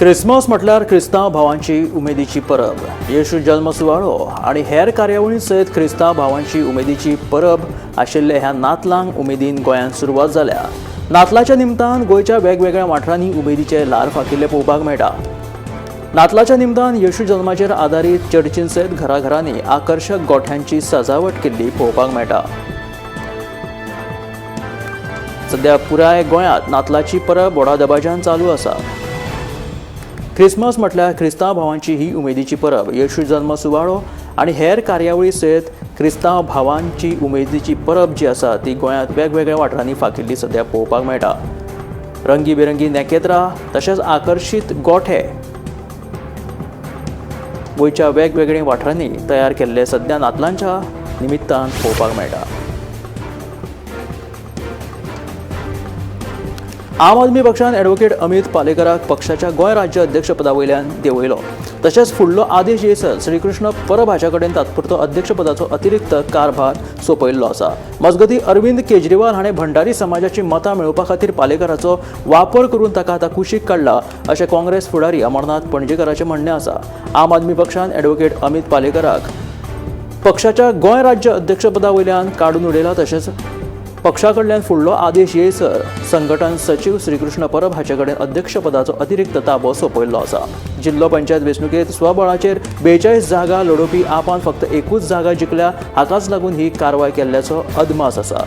Christmas म्हटल्यार क्रिस्तांव भावांची उमेदीची परब. येशू जल्म सुवाळो आनी हेर कार्यावळी सयत क्रिस्तांव भावांची उमेदीची परब आशिल्ले ह्या नातलांक उमेदीन गोंयांत सुरवात जाल्या. नातलाच्या निमतान गोंयच्या वेगवेगळ्या वाठारांनी उमेदीचे ल्हार फाकिल्ले पळोवपाक मेळटा. नातलाच्या निमतान येशू जल्माचेर आदारीत चर्चीं सयत घराघरांनी आकर्शक गोठ्यांची सजावट केल्ली पळोवपाक मेळटा. सध्या पुराय गोंयांत नातलाची परब व्हडा दबाज्यान चालू आसा. क्रिसमस म्हटल्यार क्रिस्तांव भावांची ही उमेदीची परब. येशू जल्म सुवाळो आनी हेर कार्यावळी सयत क्रिस्तांव भावांची उमेदीची परब जी आसा ती गोंयांत वेगवेगळ्या वाठारांनी फाकिल्ली सध्या पळोवपाक मेळटा. रंगीबेरंगी नेकेत्रां तशेंच आकर्शीत गोठे गोंयच्या वेगवेगळ्या वाठारांनी तयार केल्ले सध्या नातलांच्या निमित्तान पळोवपाक मेळटा. आम आदमी पक्षान ॲडव्होकेट अमित पालेकराक पक्षाच्या गोंय राज्य अध्यक्षपदा वयल्यान देंवयलो. तशेंच फुडलो आदेश येयसर श्रीकृष्ण परब हाच्या कडेन तात्पुरतो अध्यक्षपदाचो अतिरिक्त कारभार सोंपयल्लो आसा. मजगतीं अरविंद केजरीवाल हाणें भंडारी समाजाची मतां मेळोवपा खातीर पालेकराचो वापर करून ताका आतां कुशीक काडला अशें काँग्रेस फुडारी अमरनाथ पणजेकराचें म्हणणें आसा. आम आदमी पक्षान ॲडव्होकेट अमित पालेकराक पक्षाच्या गोंय राज्य अध्यक्षपदा वयल्यान काडून उडयला. तशेंच पक्षा कडल्यान फुडलो आदेश येयसर संघटन सचीव श्रीकृष्ण परब हाचे कडेन अध्यक्षपदाचो अतिरिक्त ताबो सोंपयल्लो आसा. जिल्लो पंचायत वेंचणुकेंत स्वबळाचेर 42 जागा लडोवपी आपान फक्त एकूच जागा जिखल्या, हाकाच लागून ही कारवाय केल्ल्याचो अदमास आसा.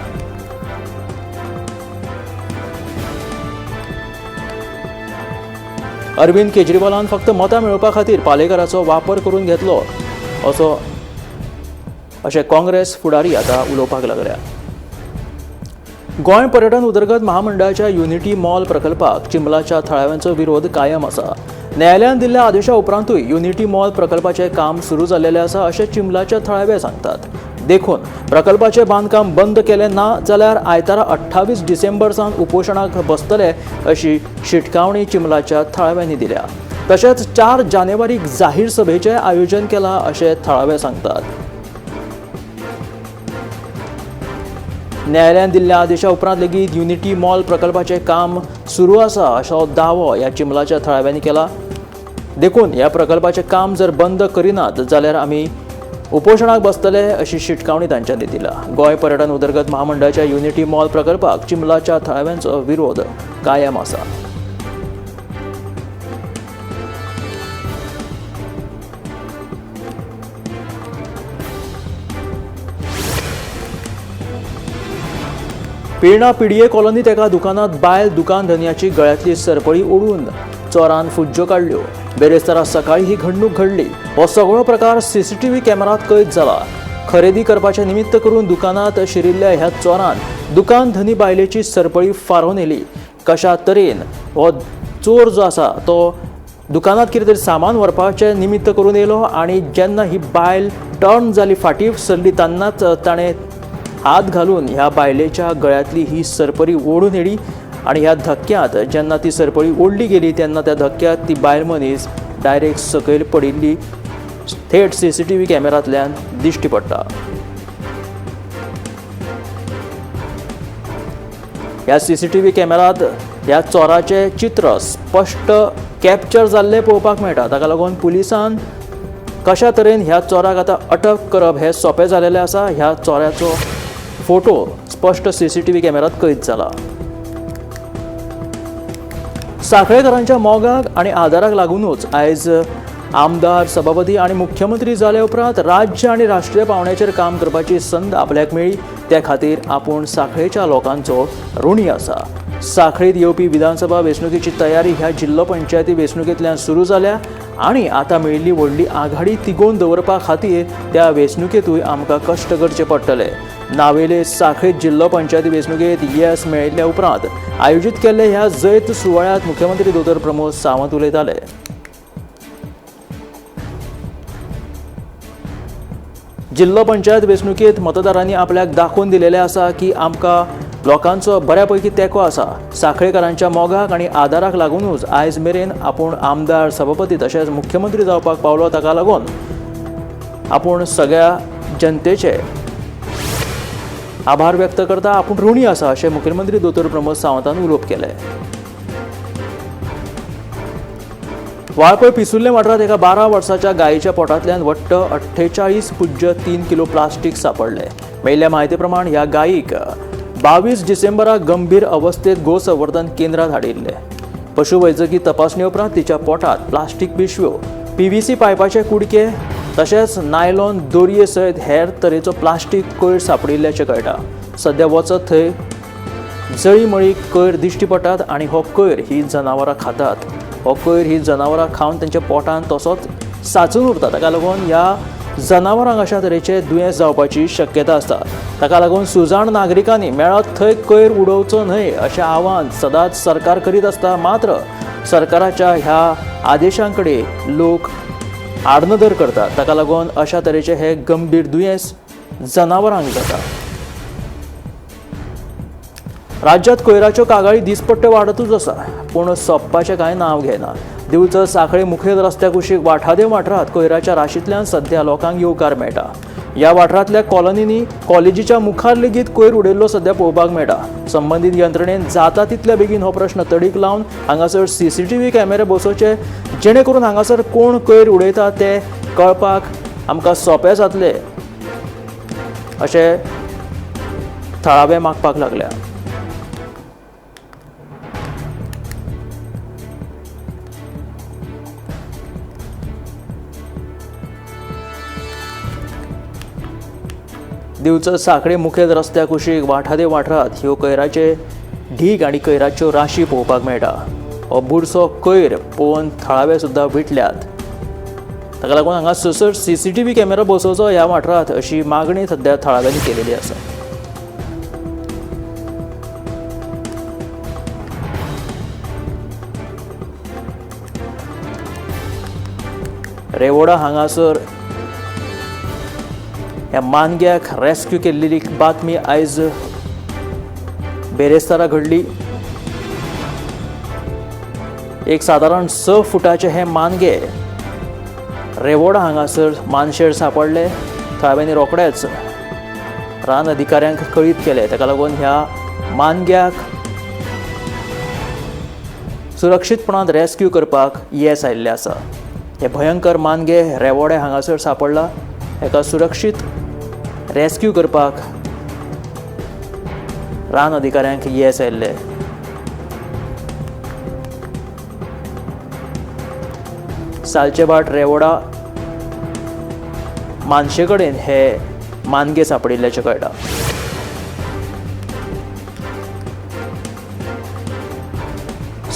अरविंद केजरीवालान फक्त मतां मेळोवपा खातीर पालेकराचो वापर करून घेतलो असो अशें काँग्रेस फुडारी आतां उलोवपाक लागल्या. गोंय पर्यटन उदरगत महामंडळाच्या युनिटी मॉल प्रकल्पाक चिंबलाच्या थळाव्यांचो विरोध कायम आसा. न्यायालयान दिल्ल्या आदेशा उपरांतूय युनिटी मॉल प्रकल्पाचें काम सुरू जाल्लें आसा अशें चिंबलाच्या थळावे सांगतात. देखून प्रकल्पाचें बांदकाम बंद केलें ना जाल्यार आयतारा 28 डिसेंबर सावन उपोशणाक बसतले अशी शिटकावणी चिंबलाच्या थळाव्यांनी दिल्या. तशेंच 4 जानेवारीक जाहीर सभेचें आयोजन केलां अशें थळावे सांगतात. न्यायालयान दिल्ल्या आदेशा उपरांत लेगीत युनिटी मॉल प्रकल्पाचें काम सुरू आसा असो दावो ह्या चिंबलाच्या थळाव्यांनी केला. देखून ह्या प्रकल्पाचें काम जर बंद करिनात जाल्यार आमी उपोशणाक बसतले अशी शिटकावणी तांच्यांनी दिल्या. गोंय पर्यटन उदरगत महामंडळाच्या युनिटी मॉल प्रकल्पाक चिंबलाच्या थळाव्यांचो विरोध कायम आसा. पिर्णा पीडीए कॉलनीत एका दुकानात बायल दुकान धनयाची गळ्यांतली सरपळी ओडून चोरान फुज्ज्यो काडल्यो. बेरेस्तारा सकाळी ही घडणूक घडली. हो सगळो प्रकार सीसीटीव्ही कॅमेरात कैद जाला. खरेदी करपाचें निमित्त करून दुकानात शिरिल्ल्या ह्या चोरान दुकान धनी बायलेची सरपळी फारोवन येली. कशा तरेन हो चोर जो आसा तो दुकानात कितें तरी सामान व्हरपाचें निमित्त करून येयलो आनी जेन्ना ही बायल टर्न जाली, फाटीं सरली, तेन्नाच ताणें हात घालून ह्या बायलेच्या गळ्यांतली ही सरपळी ओडून हाडली आनी ह्या धक्क्यांत जेन्ना ती सरपळी ओडली गेली तेन्ना त्या धक्क्यांत ती बायल मनीस डायरेक्ट सकयल पडिल्ली थेट सीसीटीव्ही कॅमेरांतल्यान दिश्टी पडटा. ह्या सीसीटीव्ही कॅमेरांत ह्या चोराचें चित्र स्पश्ट कॅप्चर जाल्लें पळोवपाक मेळटा. ताका लागून पुलिसान कशा तरेन ह्या चोराक आतां अटक करप हें सोंपें जालेलें आसा. ह्या चोराचो फोटो स्पश्ट सीसीटीव्ही कॅमेरात कैद जाला. साखळेकरांच्या मोगाक आनी आदाराक लागूनच आयज आमदार, सभापती आनी मुख्यमंत्री जाले उपरांत राज्य आनी राष्ट्रीय पांवड्याचेर काम करपाची संद आपल्याक मेळ्ळी. त्या खातीर आपूण साखळेच्या लोकांचो ऋणी आसा. साखळीत येवपी विधानसभा वेंचणुकेची तयारी ह्या जिल्लो पंचायती वेंचणुकेंतल्यान सुरू जाल्या आनी आतां मेळिल्ली व्हडली आघाडी तिगोवन दवरपा खातीर त्या वेंचणुकेंतूय आमकां कश्ट करचे पडटले. नावेले साखळीत जिल्लो पंचायती वेंचणुकेंत येस मेळिल्ल्या उपरांत आयोजीत केल्ले ह्या जैत सुवाळ्यांत मुख्यमंत्री दोतोर प्रमोद सावंत उलयताले. जिल्लो पंचायत वेंचणुकेंत मतदारांनी आपल्याक दाखोवन दिलेलें आसा की आमकां लोकांचो बऱ्यापैकी तेंको आसा. साखळेकारांच्या मोगाक आनी आदाराक लागूनच आयज मेरेन आपूण आमदार, सभापती तशेंच मुख्यमंत्री जावपाक पावलो. ताका लागून आपूण सगळ्या जनतेचे आभार व्यक्त करता, आपूण ऋणी आसा अशें मुख्यमंत्री दोतोर प्रमोद सावंतान उलोवप केलें. वाळपय पिसुर्ले वाठारांत एका 12 वर्साच्या गायीच्या पोटांतल्यान वट्ट 48.3 किलो प्लास्टीक सांपडलें. मेळिल्ल्या म्हायती प्रमाण ह्या गायीक 22 डिसेंबराक गंभीर अवस्थेत गोसंवर्धन केंद्रांत हाडिल्लें. पशुवैजकी तपासणी उपरांत तिच्या पोटांत प्लास्टीक पिशव्यो, पीव्हीसी पायपाचे कुडके तशेंच नायलॉन दोरये सयत हेर तरेचो प्लास्टीक कोयर सांपडिल्ल्याचें कळटा. सद्या वचत थंय जळीमळी कोयर दिश्टी पडटात आनी हो कोयर ही जनावरां खातात. हो कोयर ही जनावरां खावन तेंच्या पोटांत तसोच साचून उरता. ताका लागून ह्या जनावरांक अशा तरेचे दुयेंस जावपाची शक्यता आसता. ताका लागून सुजाण नागरिकांनी मेळत थंय कोयर उडोवचो न्हय अशें आवाहन सदांच सरकार करीत आसता. मात्र सरकाराच्या ह्या आदेशां कडेन लोक आडनदर करतात. ताका लागून अशा तरेचे हे गंभीर दुयेंस जनावरांक जाता. राज्यांत कोयराच्यो कागाळी दिसपट्ट्यो वाडतूच आसा, पूण सोंपपाचें कांय नांव घेना. दिवचल सांखळे मुखेल रस्त्या कुशीक वाठादेव वाठारांत कोयराच्या राशींतल्यान सद्या लोकांक येवकार मेळटा. ह्या वाठारांतल्या कॉलनींनी कॉलेजीच्या मुखार लेगीत कोयर उडयल्लो सद्या पळोवपाक मेळटा. संबंदीत यंत्रणेन जाता तितल्या बेगीन हो प्रश्न तडीक लावन हांगासर सीसीटीव्ही कॅमेरे बसोवचे, जेणे करून हांगासर कोण कोयर उडयता ते कळपाक आमकां सोंपें जातलें अशें थळावे मागपाक लागल्या. दिवचल सांखळे मुखेल रस्त्या कुशीक वाठादेव वाठारांत ह्यो कोयराचे ढीग आनी कोयराच्यो राशी पळोवपाक मेळटा. हो बुरसो कोयर पळोवन थळावे सुद्दां विटल्यात. ताका लागून हांगा ससर सीसीटीव्ही कॅमेरा बसोवचो ह्या वाठारांत अशी मागणी सद्या थळाव्यांनी केलेली आसा. रेवोडा हांगासर ह्या मानग्याक रेस्क्यू केल्ली बातमी आयज बेरेस्तारा घडली. एक सादारण 6 फुटाचे हे मानगे रेवोडा हांगासर मानशेर सांपडले. थळाव्यांनी रोखडेच रान अधिकाऱ्यांक कळीत केलें. ताका लागून ह्या मानग्याक सुरक्षीतपणान रेस्क्यू करपाक येस आयिल्लें आसा. हे भयंकर मानगे रेवोडे हांगासर सांपडला. एका सुरक्षीत रेस्क्यू करपाक रान अधिकाऱ्यांक येस आयिल्लें. सालचेभाट रेवोडा मानशे कडेन हे मानगे सांपडिल्ल्याचें कळटा.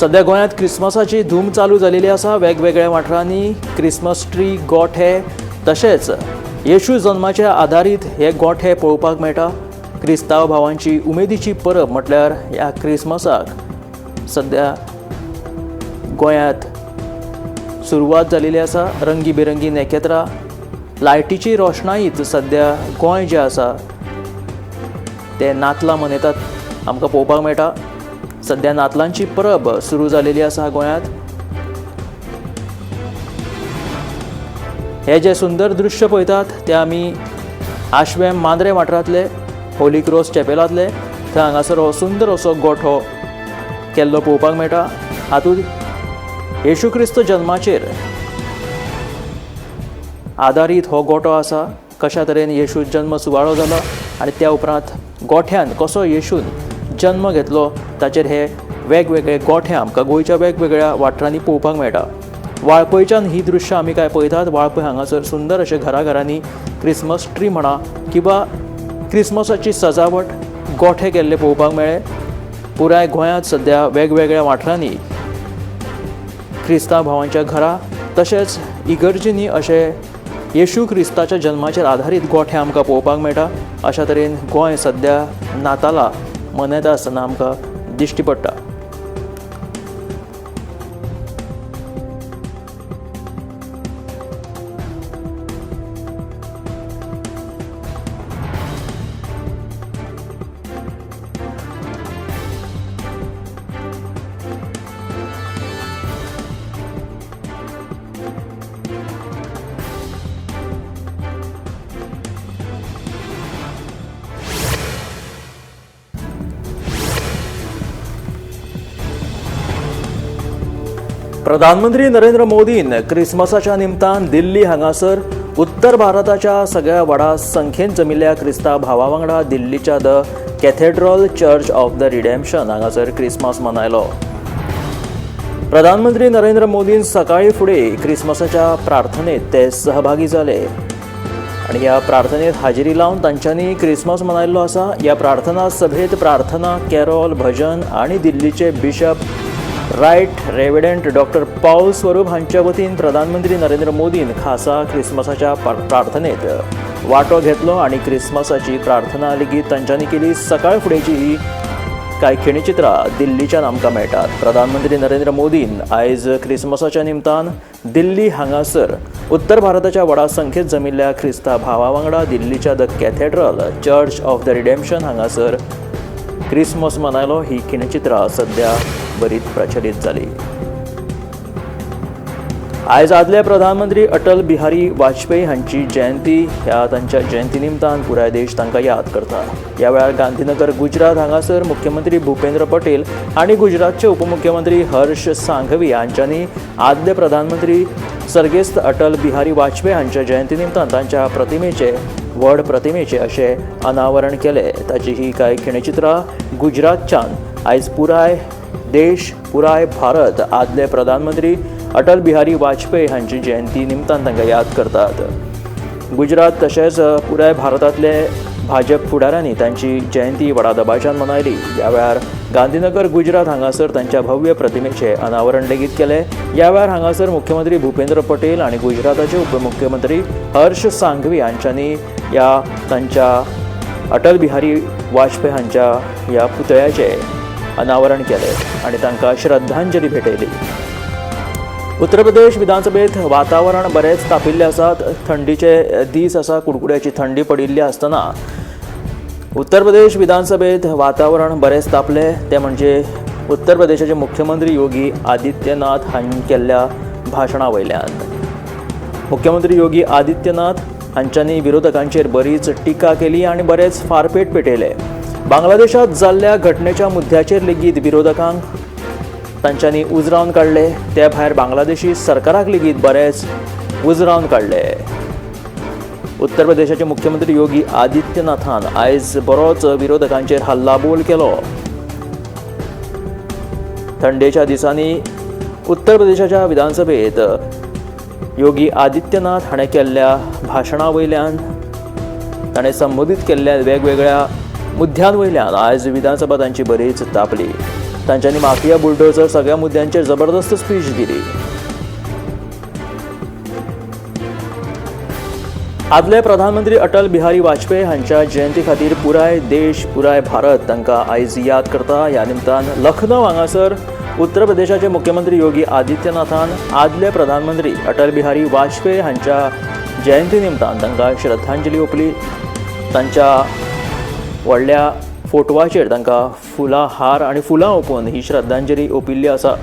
सद्या गोंयांत क्रिसमसाची धूम चालू जालेली आसा. वेगवेगळ्या वाठारांनी क्रिसमस ट्री गोठे तशेंच येशू जल्माचे आदारीत हे गोठे पळोवपाक मेळटा. क्रिस्तांव भावांची उमेदीची परब म्हटल्यार ह्या क्रिसमसाक सद्या गोंयांत सुरवात जालेली आसा. रंगी बिरंगी नखेत्रां, लायटीची रोशणाईत सद्या गोंय जें आसा तें नातलां मनयतात आमकां पळोवपाक मेळटा. सद्या नातलांची परब सुरू जालेली आसा गोंयांत. हे जे सुंदर दृश्य पळयतात ते आमी आश्वेम मांद्रे वाठारांतले होली क्रॉस चॅपेलांतले. थंय हांगासर हो सुंदर असो गोठो केल्लो पळोवपाक मेळटा. हातूंत येशू क्रिस्त जल्माचेर आदारीत हो गोठो आसा. कशा तरेन येशू जल्म सुवाळो जालो आनी त्या उपरांत गोठ्यान कसो येशून जन्म घेतलो ताचेर हे वेगवेगळे गोठे आमकां गोंयच्या वेगवेगळ्या वाठारांनी पळोवपाक मेळटा. वाळपयच्यान ही दृश्यां आमी काय पळयतात. वाळपय हांगासर सुंदर अशे घराघरांनी क्रिसमस ट्री म्हणा किंवा क्रिसमसाची सजावट गोठे केल्ले पळोवपाक मेळ्ळे. पुराय गोंयांत सद्या वेगवेगळ्या वाठारांनी क्रिस्तांव भावांच्या घरा तशेंच इगर्जींनी अशे येशू क्रिस्ताच्या जल्माचेर आधारीत गोठे आमकां पळोवपाक मेळटा. अशा तरेन गोंय सद्या नातालां मनयता आसतना आमकां दिश्टी पडटा. प्रधानमंत्री नरेंद्र मोदीन क्रिसमसाच्या निमतान दिल्ली हांगासर उत्तर भारताच्या सगळ्या व्हडा संख्येन जमिल्ल्या क्रिस्तांव भावा वांगडा दिल्लीच्या the Cathedral Church of the Redemption हांगासर क्रिसमस मनयलो. प्रधानमंत्री नरेंद्र मोदीन सकाळी फुडें क्रिसमसाच्या प्रार्थनेत ते सहभागी जाले आनी ह्या प्रार्थनेत हाजेरी लावन तांच्यांनी क्रिसमस मनयल्लो आसा. ह्या प्रार्थना सभेत प्रार्थना, कॅरोल, भजन आनी दिल्लीचे bishop right reverend doctor Paul Swaroop हांच्या वतीन प्रधानमंत्री नरेंद्र मोदीन खासा क्रिसमसाच्या प्रार्थनेत वांटो घेतलो आनी क्रिसमसाची प्रार्थना लेगीत तांच्यांनी केली. सकाळ फुडेंची ही कांय खिणचित्रां दिल्लीच्यान आमकां मेळटात. प्रधानमंत्री नरेंद्र मोदीन आयज क्रिसमसाच्या निमतान दिल्ली हांगासर उत्तर भारताच्या व्हडा संख्येत जमिल्ल्या क्रिस्तांव भावा वांगडा दिल्लीच्या the Cathedral Church of the Redemption हांगासर क्रिसमस मनयलो. ही खिणचित्रां सध्या बरीच प्रचलित जाली. आयज आदले प्रधानमंत्री अटल बिहारी वाजपेयी हांची जयंती. ह्या तांच्या जयंती निमतान पुराय देश तांकां याद करता. ह्या वेळार गांधीनगर गुजरात हांगासर मुख्यमंत्री भूपेंद्र पटेल आनी गुजरातचे उपमुख्यमंत्री हर्ष सांघवी हांच्यांनी आदले प्रधानमंत्री सर्गेस्त अटल बिहारी वाजपेयी हांच्या जयंती निमतान तांच्या प्रतिमेचे व्हड प्रतिमेचे अशें अनावरण केलें. ताची ही कांय खिणचित्रां गुजरातच्यान. आयज पुराय देश, पुराय भारत आदले प्रधानमंत्री अटल बिहारी वाजपेयी हांची जयंती निमतान तांकां याद करतात. गुजरात तशेंच पुराय भारतांतले भाजप फुडाऱ्यांनी तांची जयंती व्हडा दबाज्यान मनयली. ह्या वेळार गांधीनगर गुजरात हांगासर तांच्या भव्य प्रतिमेचें अनावरण लेगीत केलें. ह्या वेळार हांगासर मुख्यमंत्री भूपेंद्र पटेल आनी गुजराताचे उपमुख्यमंत्री हर्ष सांघवी हांच्यांनी ह्या तांच्या अटल बिहारी वाजपेयी हांच्या ह्या पुतळ्याचें अनावरण केलें आनी तांकां श्रद्धांजली भेटयली. उत्तर प्रदेश विधानसभेत वातावरण बरेंच तापिल्लें आसा. थंडीचे दीस आसा, कुडकुड्याची थंडी पडिल्ली आसतना उत्तर प्रदेश विधानसभेत वातावरण बरेंच तापलें तें म्हणजे उत्तर प्रदेशाचे मुख्यमंत्री योगी आदित्यनाथ हांणी केल्ल्या भाशणा वयल्यान. मुख्यमंत्री योगी आदित्यनाथ हांच्यांनी विरोधकांचेर बरीच टिका केली आनी बरेच फारपेट पेटयले. बांगलादेशात जाल्ल्या घटनेच्या मुद्द्याचेर लेगीत विरोधकांक तांच्यांनी उजरावन काडले. ते भायर बांगलादेशी सरकाराक लेगीत बरेच उजरावन काडले. उत्तर प्रदेशाचे मुख्यमंत्री योगी आदित्यनाथान आयज बरोच विरोधकांचेर हल्लाबोल केलो. थंडेच्या दिसांनी उत्तर प्रदेशाच्या विधानसभेत योगी आदित्यनाथ हाणें केल्ल्या भाशणा वयल्यान, ताणें संबोधीत केल्ल्या वेगवेगळ्या मुद्द्यां वयल्यान आयज विधानसभा तांची बरीच तापली. तांच्यांनी माफिया, बुलडोझर सगळ्या मुद्द्यांचेर जबरदस्त स्पीच दिली. आदले प्रधानमंत्री अटल बिहारी वाजपेयी हांच्या जयंती खातीर पुराय देश, पुराय भारत तांकां आयज याद करता. ह्या निमतान लखनौ हांगासर उत्तर प्रदेशाचे मुख्यमंत्री योगी आदित्यनाथान आदले प्रधानमंत्री अटल बिहारी वाजपेयी हांच्या जयंती निमतान तांकां श्रद्धांजली ओंपली. तांच्या व्हडल्या फोटवाचेर तांकां फुलां हार आनी फुलां ओंपून ही श्रद्धांजली ओंपिल्ली आसा.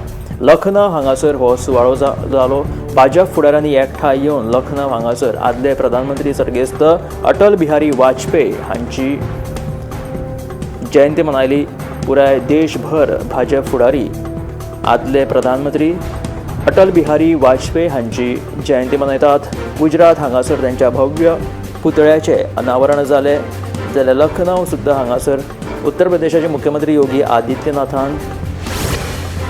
लखनौ हांगासर हो सुवाळो जालो. भाजप फुडाऱ्यांनी एकठांय येवन लखनौ हांगासर आदले प्रधानमंत्री सर्गेस्त अटल बिहारी वाजपेयी हांची जयंती मनयली. पुराय देशभर भाजप फुडारी आदले प्रधानमंत्री अटल बिहारी वाजपेयी हांची जयंती मनयतात. गुजरात हांगासर तांच्या भव्य पुतळ्याचें अनावरण जालें, जाल्यार लखनौ सुद्दां हांगासर उत्तर प्रदेशाचे मुख्यमंत्री योगी आदित्यनाथान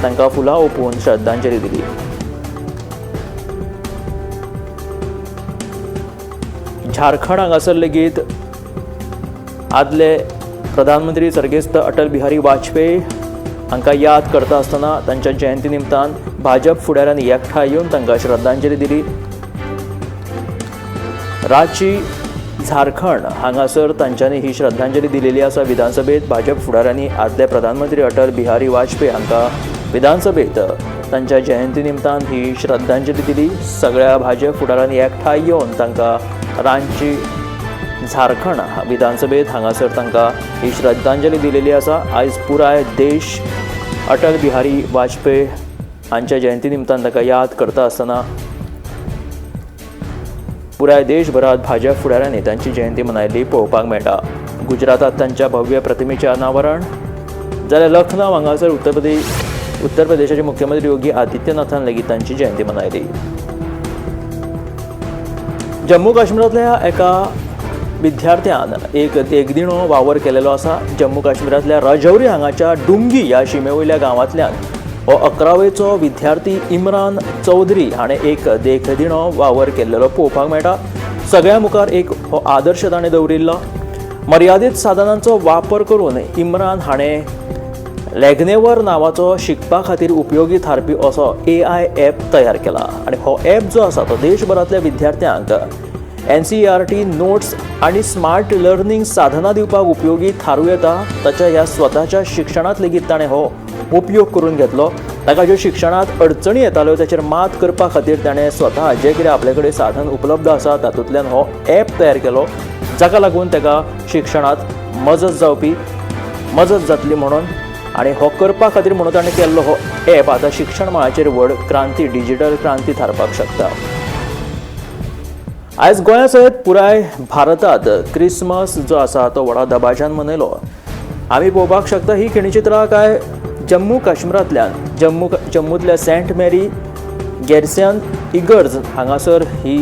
तांकां फुलां ओंपून श्रद्धांजली दिली. झारखंड हांगासर लेगीत आदले प्रधानमंत्री सर्गेस्त अटल बिहारी वाजपेयी हांकां याद करता आसतना तांच्या जयंती निमतान भाजप फुडाऱ्यांनी एकठांय येवन तांकां श्रद्धांजली दिली. रांची झारखंड हांगासर तांच्यांनी ही श्रद्धांजली दिलेली आसा. विधानसभेत भाजप फुडाऱ्यांनी आदले प्रधानमंत्री अटल बिहारी वाजपेयी हांकां विधानसभेत तांच्या जयंती निमतान ही श्रद्धांजली दिली. सगळ्या भाजप फुडाऱ्यांनी एकठांय येवन तांकां रांची झारखंड विधानसभेत हांगासर तांकां ही श्रद्धांजली दिलेली आसा. आयज पुराय देश अटल बिहारी वाजपेयी हांच्या जयंती निमतान तांकां याद करता आसतना पुराय देशभरात भाजप फुडाऱ्यांनी तांची जयंती मनयल्ली पळोवपाक मेळटा. गुजरातांत तांच्या भव्य प्रतिमेचें अनावरण जाल्यार लखनौ हांगासर उत्तर प्रदेशाचे मुख्यमंत्री योगी आदित्यनाथान लेगीत तांची जयंती मनयली. जम्मू काश्मीरांतल्या एका विद्यार्थ्यान एक देखदिणो वावर केलेलो आसा. जम्मू काश्मीरांतल्या राजौरी हांगाच्या डुंगी ह्या शिमे वयल्या गांवांतल्यान हो 11वेचो विद्यार्थी इम्रान चौधरी हाणें एक देखदिणो वावर केल्लो पळोवपाक मेळटा. सगळ्या मुखार एक हो आदर्श ताणें दवरिल्लो. मर्यादीत साधनांचो वापर करून इम्रान हाणें लेग्नेवर नांवाचो शिकपा खातीर उपयोगी थारपी असो AI app तयार केला आनी हो ॲप जो आसा तो देशभरांतल्या विद्यार्थ्यांक NCERT notes आनी स्मार्ट लर्निंग साधनां दिवपाक उपयोगी थारूं येता. ताच्या ह्या स्वताच्या शिक्षणांत लेगीत ताणें हो उपयोग करून घेतलो. ताका ज्यो शिक्षणांत अडचणी येताल्यो ताचेर मात करपा खातीर ताणें स्वता जें कितें आपले कडेन साधन उपलब्ध आसा तातूंतल्यान हो ॲप तयार केलो, जाका लागून ताका शिक्षणांत मजत जातली म्हणून आनी हो करपा खातीर म्हणून ताणें केल्लो हो ॲप आतां शिक्षण मळाचेर व्हड क्रांती, डिजिटल क्रांती थारपाक शकता. आयज गोंया सयत पुराय भारतांत क्रिसमस जो आसा तो व्हडा दबाज्यान मनयलो. आमी पळोवपाक शकता ही खिणचित्रां काय जम्मू काश्मीरांतल्यान जम्मूतल्या सेंट मेरी गॅरिसन इगर्ज हांगासर ही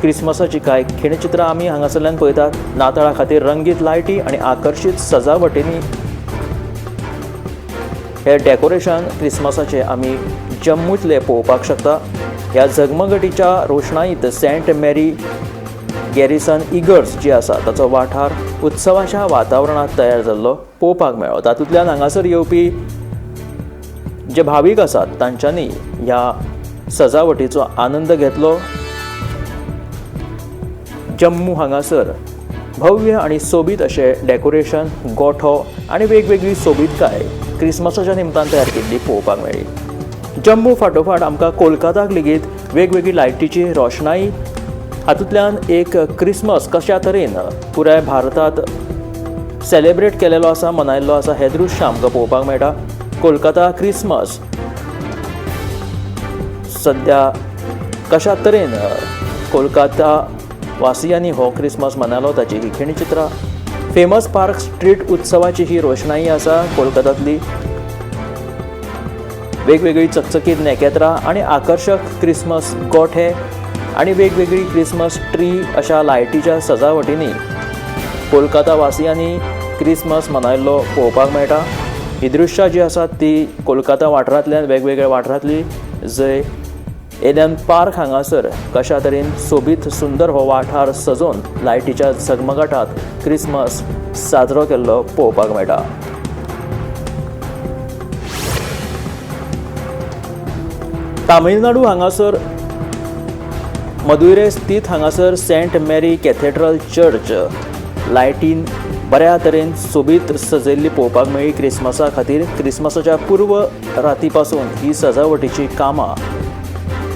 क्रिसमसाची कांय खिणचित्रां आमी हांगासरल्यान पळयतात. नाताळा खातीर रंगीत लायटी आनी आकर्शीत सजावटींनी हे डेकोरेशन क्रिसमसाचें आमी जम्मूतले पळोवपाक शकता. ह्या झगमगटीच्या रोशणाईत सेंट मेरी गॅरिसन इगर्ज जी आसा ताचो वाठार उत्सवाच्या वातावरणांत तयार जाल्लो पळोवपाक मेळ्ळो. तातूंतल्यान हांगासर येवपी जे भावीक आसात तांच्यांनी ह्या सजावटीचो आनंद घेतलो. जम्मू हांगासर भव्य आनी सोबीत अशें डेकोरेशन, गोठो आनी वेगवेगळी सोबीतकाय क्रिसमसाच्या निमतान तयार केल्ली पळोवपाक मेळ्ळी. जम्मू फाटोफाट आमकां कोलकाताक लेगीत वेगवेगळी लायटीची रोशणाई हातूंतल्यान एक क्रिसमस कशा तरेन पुराय भारतांत सेलेब्रेट केलेलो आसा, मनयल्लो आसा हें दृश्य आमकां पळोवपाक मेळटा. कोलकाता क्रिसमस सद्या कशा तरेन कोलकाता वासियांनी हो क्रिसमस मनयलो ताची ही खिणचित्रां. फेमस पार्क स्ट्रीट उत्सवाची ही रोशणाई आसा कोलकातांतली. वेगवेगळी चकचकीत नेकेत्रां आनी आकर्शक क्रिसमस गोठे आनी वेगवेगळी क्रिसमस ट्री अशा लायटीच्या सजावटींनी कोलकाता वासियांनी क्रिसमस मनयल्लो पळोवपाक मेळटा. ही दृश्यां जी आसात ती कोलकाता वाठारांतल्यान वेगवेगळ्या वाठारांतली, जंय एलन पार्क हांगासर कशा तरेन सोबीत सुंदर हो वाठार सजोवन लायटीच्या झगमगाटात क्रिसमस साजरो केल्लो पळोवपाक मेळटा. तामिळनाडू हांगासर मदुरे स्थित हांगासर सेंट मेरी कॅथेड्रल चर्च लायटीन बऱ्या तरेन सोबीत सजयल्ली पळोवपाक मेळ्ळी क्रिसमसा खातीर. क्रिसमसाच्या पूर्व राती पासून ही सजावटीची कामां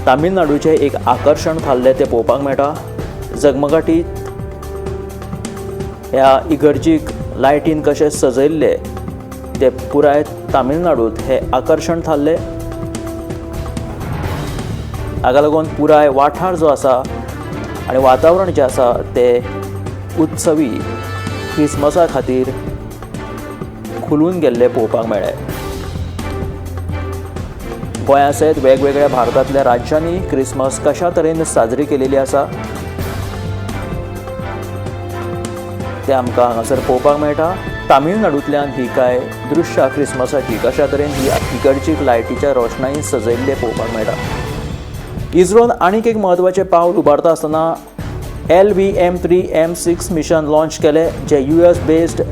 तामिळनाडूचें एक आकर्शण थारलें तें पळोवपाक मेळटा. झगमगाटी ह्या इगर्जीक लायटीन कशें सजयल्लें तें पुराय तामिळनाडूंत हें आकर्शण थारलें. हाका लागून पुराय वाठार जो आसा आनी वातावरण जें आसा तें उत्सवी क्रिसमसा खातीर खुलून गेल्लें पळोवपाक मेळ्ळें. गोंया सयत वेगवेगळ्या भारतांतल्या राज्यांनी क्रिसमस कशा तरेन साजरी केलेली आसा तें आमकां हांगासर पळोवपाक मेळटा. तामिळनाडूंतल्यान ही कांय दृश्यां क्रिसमसाची कशा तरेन ही इगर्जीक लायटीच्या रोशणाईन सजयल्लें पळोवपाक मेळटा. इस्रोन आनीक एक म्हत्वाचें पावल उबारता आसतना LVM3M6 mission launch केलें, जें US based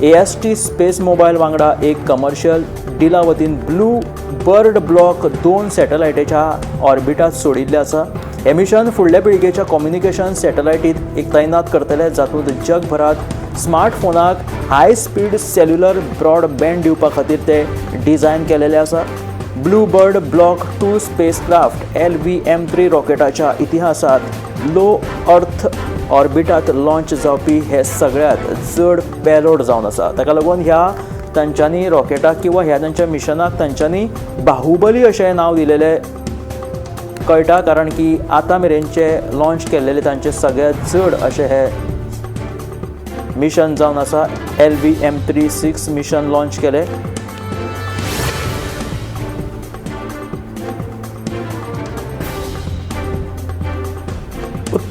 AST space mobile वांगडा एक कमर्शियल डिला वतीन ब्लू बर्ड ब्लॉक 2 सॅटलायटीच्या ऑर्बिटांत सोडिल्लें आसा. हें मिशन फुडल्या पिळगेच्या कम्युनिकेशन सॅटलायटीत एक तैनात करतले, जातूंत जगभरांत स्मार्टफोनाक हाय स्पीड सेल्युलर ब्रॉडबँड दिवपा खातीर ते डिझायन केलेलें आसा. Blue bird block 2 spacecraft LVM3 रॉकेटाच्या इतिहासांत लो अर्थ ऑर्बिटांत लॉंच जावपी हे सगळ्यांत चड पेलोड जावन आसा. ताका लागून ह्या तांच्यांनी रॉकेटाक किंवा ह्या तांच्या मिशनाक तांच्यांनी बाहुबली अशें नांव दिलेलें कळटा, कारण की आतां मेरेनचे लॉंच केल्लेले तांचे सगळ्यांत चड अशें हे मिशन जावन आसा. LVM3-6 mission launch केलें.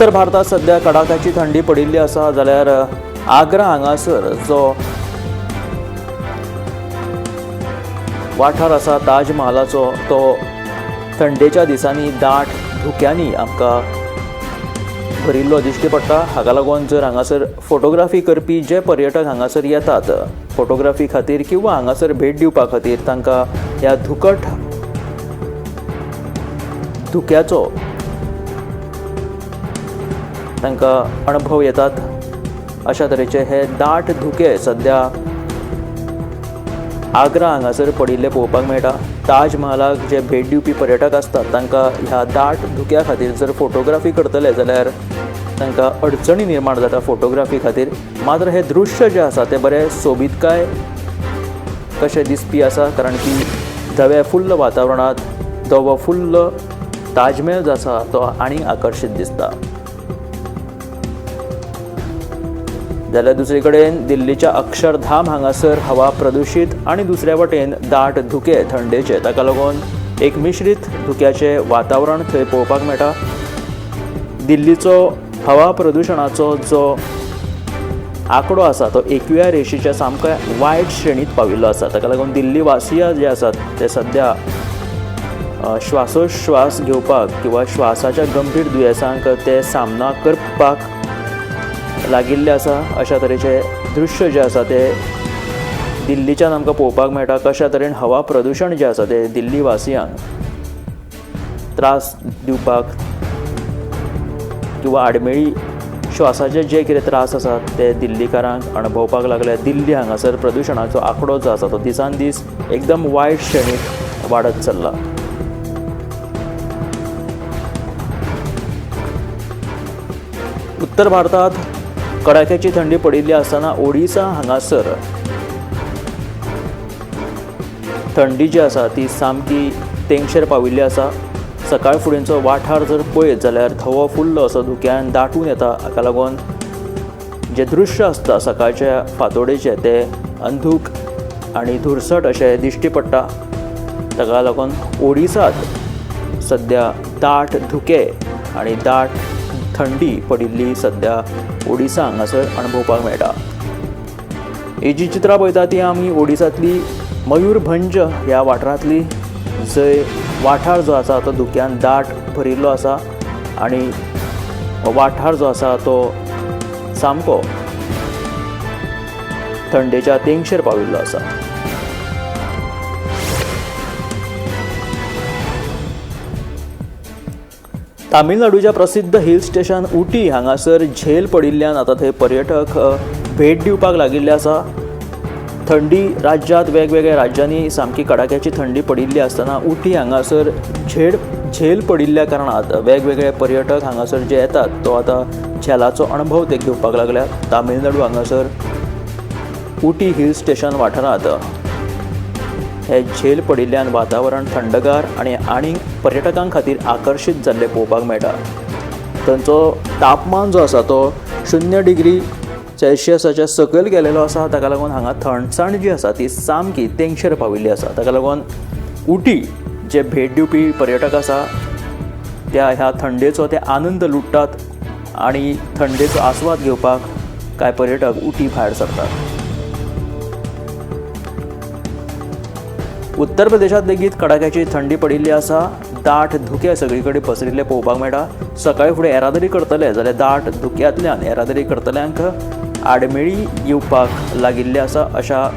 उत्तर भारतात सध्या कडाक्याची थंडी पडिल्ली आसा, जाल्यार आग्रा हांगासर जो वाठार आसा ताजमहालाचो तो थंडेच्या दिसांनी दाट धुक्यांनी आमकां भरिल्लो दिश्टी पडटा। हाका लागून जर हांगासर फोटोग्राफी करपी जे पर्यटक हांगासर येतात फोटोग्राफी खातीर किंवा हांगासर भेट दिवपा खातीर तांकां ह्या धुकट धुक्याचो तांकां अणभव येतात। अशा तरेचे हे दाट धुके सध्या आग्रा हांगासर पडिल्ले पळोवपाक मेळटा। ताजमहालाक जे भेट दिवपी पर्यटक आसतात तांकां ह्या दाट धुक्या खातीर जर फोटोग्राफी करतले जाल्यार तांकां अडचणी निर्माण जाता फोटोग्राफी खातीर। मात्र हे दृश्य जे आसा ते बरें सोबीतकाय कशें दिसपी आसा, कारण की धव्या फुल्ल वातावरणांत धवो फुल्ल ताजमहल जो आसा तो आनीक आकर्शीत दिसता। जाल्यार दुसरे कडेन दिल्लीच्या अक्षरधाम हांगासर हवा प्रदुशीत आनी दुसऱ्या वटेन दाट धुके थंडेचे, ताका लागून एक मिश्रीत धुक्याचें वातावरण थंय पळोवपाक मेळटा। दिल्लीचो हवा प्रदुशणाचो जो आंकडो आसा तो 21व्या रेशीच्या सामक्या वायट श्रेणींत पाविल्लो आसा। ताका लागून दिल्ली वासिया जे आसात ते सध्या श्वासोश्वास घेवपाक किंवा श्वासाच्या गंभीर दुयेंसांक ते सामना करपाक लागिल्ले आसा। अशा तरेचे दृश्य जे आसा ते दिल्लीच्यान आमकां पळोवपाक मेळटा, कशा तरेन हवा प्रदुशण जें आसा ते दिल्ली वासियांक त्रास दिवपाक किंवा आडमेळी श्वासाचे जे कितें त्रास आसात ते दिल्लीकारांक अणभवपाक लागले। दिल्ली हांगासर प्रदुशणाचो आंकडो जो आसा तो दिसान दीस एकदम वायट श्रेणींत वाडत चल्ला। उत्तर भारतात कडाक्याची थंडी पडिल्ली आसतना ओडिसा हांगासर थंडी जी आसा ती सामकी तेंगशेर पाविल्ली आसा। सकाळ फुडेंचो वाठार जर पळयत जाल्यार धवो फुल्ल असो धुक्यान दाटून येता। हाका लागून जें दृश्य आसता सकाळच्या फांतोडेचें तें अंधूक आनी धुरसट अशें दिश्टी पडटा। ताका लागून ओडिसांत सद्या दाट धुके आनी दाट थंडी पडिल्ली सद्या ओडिसा हांगासर अणभवपाक मेळटा। ही जी चित्रां पळयता ती आमी ओडिसांतली मयूरभंज ह्या वाठारांतली, जंय वाठार जो आसा तो धुक्यान दाट भरिल्लो आसा आनी वाठार जो आसा तो सामको थंडेच्या तेंगशेर पाविल्लो आसा। तामिळनाडूच्या प्रसिद्ध हिल स्टेशन उटी हांगासर झेल पडिल्ल्यान आतां थंय पर्यटक भेट दिवपाक लागिल्ले आसा। थंडी राज्यांत वेगवेगळ्या राज्यांनी सामकी कडाक्याची थंडी पडिल्ली आसतना उटी हांगासर झेल पडिल्ल्या कारणान वेगवेगळे पर्यटक हांगासर जे येतात तो आतां झेलाचो अणभव ते घेवपाक लागल्यात। तामिळनाडू हांगासर उटी हिल स्टेशन वाठारांत हे झेल पडिल्ल्यान वातावरण थंडगार आनी आनीक पर्यटकां खातीर आकर्शीत जाल्लें पळोवपाक मेळटा। थंयचो तापमान जो आसा तो 0 डिग्री सेल्सियसाच्या सकयल गेलेलो आसा। ताका लागून हांगा थंडसाण जी आसा ती सामकी तेंगशेर पाविल्ली आसा। ताका लागून उटी जे भेट दिवपी पर्यटक आसा त्या ह्या थंडेचो ते आनंद लुट्टात आनी थंडेचो आस्वाद घेवपाक कांय पर्यटक उटी भायर सरतात। उत्तर प्रदेशांत लेगीत कडाक्याची थंडी पडिल्ली आसा। दाट धुके सगळी कडेन पसरिल्ले पळोवपाक मेळटा। सकाळी फुडें येरादारी करतले जाल्यार दाट धुक्यांतल्यान येरादारी करतल्यांक आडमेळी येवपाक लागिल्ले आसा। अशा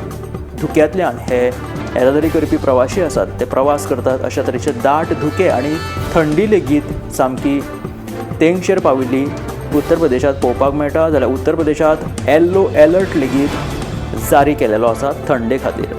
धुक्यांतल्यान हे येरादारी करपी प्रवाशी आसात ते प्रवास करतात। अशा तरेचे दाट धुके आनी थंडी लेगीत सामकी तेंगशेर पाविल्ली उत्तर प्रदेशांत पळोवपाक मेळटा। जाल्यार उत्तर प्रदेशांत येल्लो एलर्ट लेगीत जारी केलेलो आसा थंडे खातीर।